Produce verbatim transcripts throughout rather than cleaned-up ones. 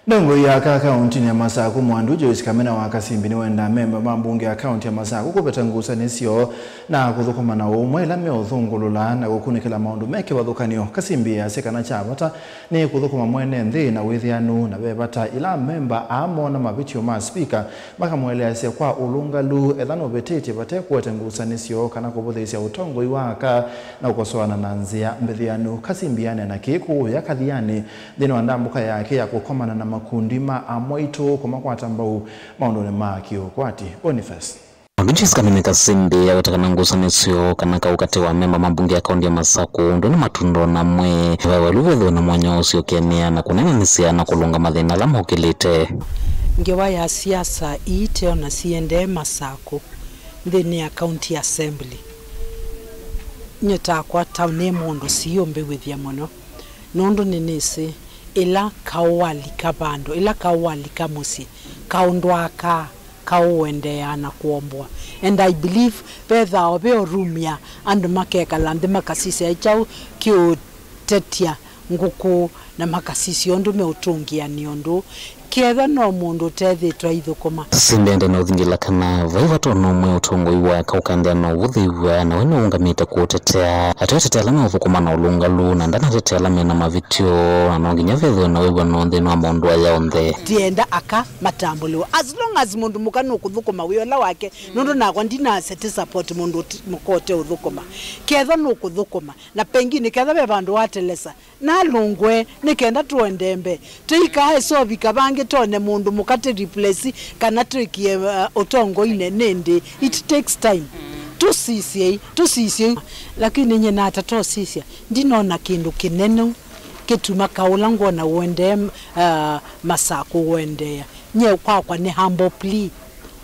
Ndongoi ya aka kaũntĩnĩ ya Masaku Mwandu Joyce Kamena wa Kasimbi nĩwendaa amemba ma mbunge ya kaũntĩ ya Masaku kũveta ngusanĩsyo na kũthũkũma na ũmwe ĩla meũthũngũlũla na kũkunĩkĩla maũndũ me kĩvathũkany'o. Kasimbi easya kana kya vata nĩ kũthũkũma mwene nthĩ na wĩthĩanu, na ve vata ĩla amemba aa moona mavĩtyo ma spika makamũeleasya kwa ũlũngalu ethĩwa nũvĩtĩtye vate kũete ngusanĩsyo kana kũvũthĩĩsya ũtongoi wa aka na ũkosoana na nzĩa mbĩthĩanu. Kasimbi aneena kĩĩ kũũya Kathiani nthĩnĩ wa ndambũka yake ya kũkomana na makundi ma amwaitũ kũmakwata mbau maũndũnĩ ma kĩũkwati. Boniface. Nake Joyce Kamene Kasimbi aweta kana ngusanĩsyo kana kaũ katĩ wa amemba ma mbunge ya kaũntĩ ya Masaku ndwĩna matunda o na amwe. Vaĩ vaĩlu vethĩwe na mwanya wa ũsyokeenea na kũneenanĩsya na kũlũnga mathĩna ala mokĩlĩte. Ngewa ya siasa ii teo na siendee Masaku nthĩnĩ ya County Assembly. Nyie takwa ta nĩ mũndũ siũmbĩw'ĩthya mũno, nũndũ nĩnĩsĩ ĩla kaũ walika vandũ, ĩla kaũ walika mũsyĩ, kaũ ndwakaa, kaũ ũendeeaa na kũomboa. And I believe vethĩawa ve o room ya andũ makekala nthĩ makasisya kyaũ kĩũtetya ngũkũ na makasisya ũndũ meũtũngĩanĩa ũndũ. Kethwa no mũndũ ũtethĩtwe aithũkũma. Simbi aendee na ũthingĩla kana vai vata o na ũmwe ũtongoi wa aka ũkaendeea na ũvũthĩw'a, na we nĩũũngamĩte kũũtetea. Atĩ ũtetea ala meũthũkũma na ũlũngalu, na ndanatetea ala me na mavĩtyo, na no nginya vethĩwe na wĩw'ano nthĩnĩ wa maũndũ aya onthe. Ndienda aka matambũlĩwe. As long as mũndũ mũka nũkũthũkũma wĩa ũla wake, nũndũ nakwa ndinaseti support mũndũ ũti-, mũka ũteũthũkũma. Kethwa nũkũthũkũma, na pengine kethwa ve vandũ watelesa, nalũngwe nĩ kenda tũendee mbee. Tũikae sovika vangĩ tone mũndũ mũka tũ replace kana twĩkie, uh, ũtongoinĩ nĩndĩ. It takes time. Tũsisyei, tũsisyei. Lakini nyie nata tosisya, ndinona kĩndũ kĩnene kĩtuma kaũla ngwona ũendee, uh, Masaku ũendeea. Nyie kwakwa nĩ humble plea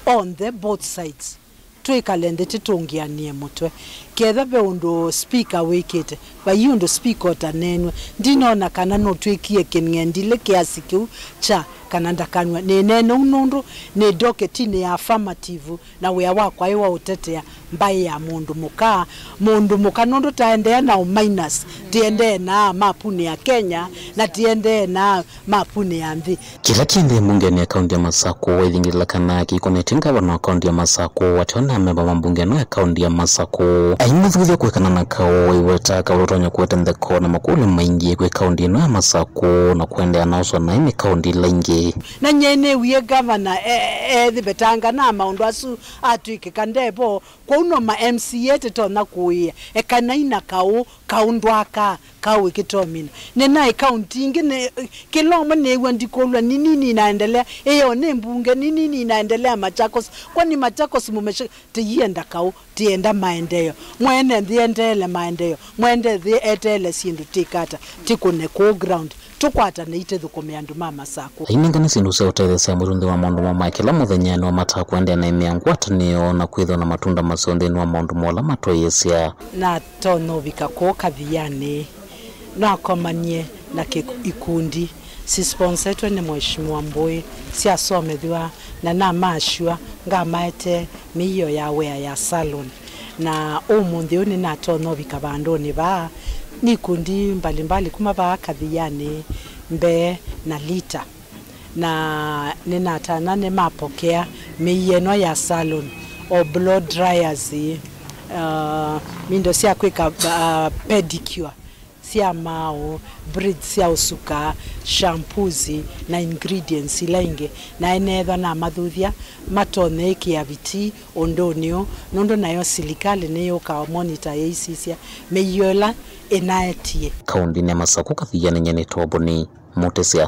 on the both sides. Twĩkale nthĩ tũtũngĩanĩe mũtwe. Ketha ve ũndũ spika wĩkĩte, vai ũndũ spika ũtaneenw'a. Ndinona kana nũtwĩkie kĩng'endilĩ kĩasi kĩu kya kana ndakanw'a. Nĩneena ũu nũndũ nĩ ndoketinĩ ya affirmative, na wĩa wakwa ĩ wa ũtetea mbaĩ ya mũndũ mũka. Mũndũ mũka nũndũ taendee na ũ minus, tiendee na mapunĩ ya Kenya, na tiendee na mapunĩ ya nthĩ. Kĩla kĩendee mbungenĩ ya kaũntĩ ya Masaku waithingĩlĩla kana kĩkonetye ngavana wa kaũntĩ ya Masaku, ateo na amemba ma mbunge ĩno ya kaũntĩ ya Masaku. Aimũthuthya kũekana na kaũ, waiweta kaũ ũtonya kũete ntheko na makũlyo maingĩ kwĩ kaũntĩ ĩno ya Masaku na kũendeea na ũswa naĩ nĩ kaũntĩ ila ingĩ. Na nyie nĩwie ngavana e-, e-, eethivetanga na maũndũ asu atw'ĩkĩka ndevo, kwoou no ma M C A tũtonya kũĩĩa, ekanai na kaũ, kaũ ndwakaa. Kaũ ĩkĩtomina. Nĩnaĩ kaũnti ingĩ, nĩ, kĩla ũmwe nĩĩw'a ndikũlw'a, ni nini inaendelea, ĩyo nĩ mbunge, ni nini inaendelea Machakos. Kwani Machakos mumesha, tienda kaũ, tienda maendeeo. Mwene nthĩ endeele maendeeo. Mwene nthĩ eteele syĩndũ tikata, tikũne kũũ ground. Tũkwatanei tũthũkũme andũ ma Masaku. Ainengane syĩndũ sya ũtetheesya mwĩĩtu nthĩ wa maũndũ moo ma kĩla mũthenya nĩwamataa kũendeea na ĩmea ngwatanĩo na kwĩthĩwa na matunda maseo nthĩnĩ wa maũndũ moo ala matwaĩĩsya. Na Tonya ũvika kũũ Kathiani, nakomanie na kĩ-, ikundi sisponsetwe nĩ Mheshimiwa Mbũĩ, syasomethw'a na namasywa ngamaete mĩio ya wĩa ya salon. Na ũmũnthĩ ũyũ nĩnatonya ũvika vandũnĩ vaa, nĩ ikundi mbalimbali kuma vaa Kathiani, Mbee na Lita. Na nĩnatana nĩmapokea mĩio ĩno ya salon, o blow dryers, uh, indo sya kwĩka, uh, pedicure, sya maaũ, braids sya ũsuka, shampoos na ingredients ila ingĩ. Na ene ethwa namathuthya, matonye ĩkĩa vitii ũndũnĩ ũũ, nũndũ nayo silikalĩ nĩyũkaa monitor yĩisisya mĩio ĩla ĩnaetie. Kaũndĩnĩ ya Masaku Kathiani, nyie nĩ Toboni Mũtĩsya.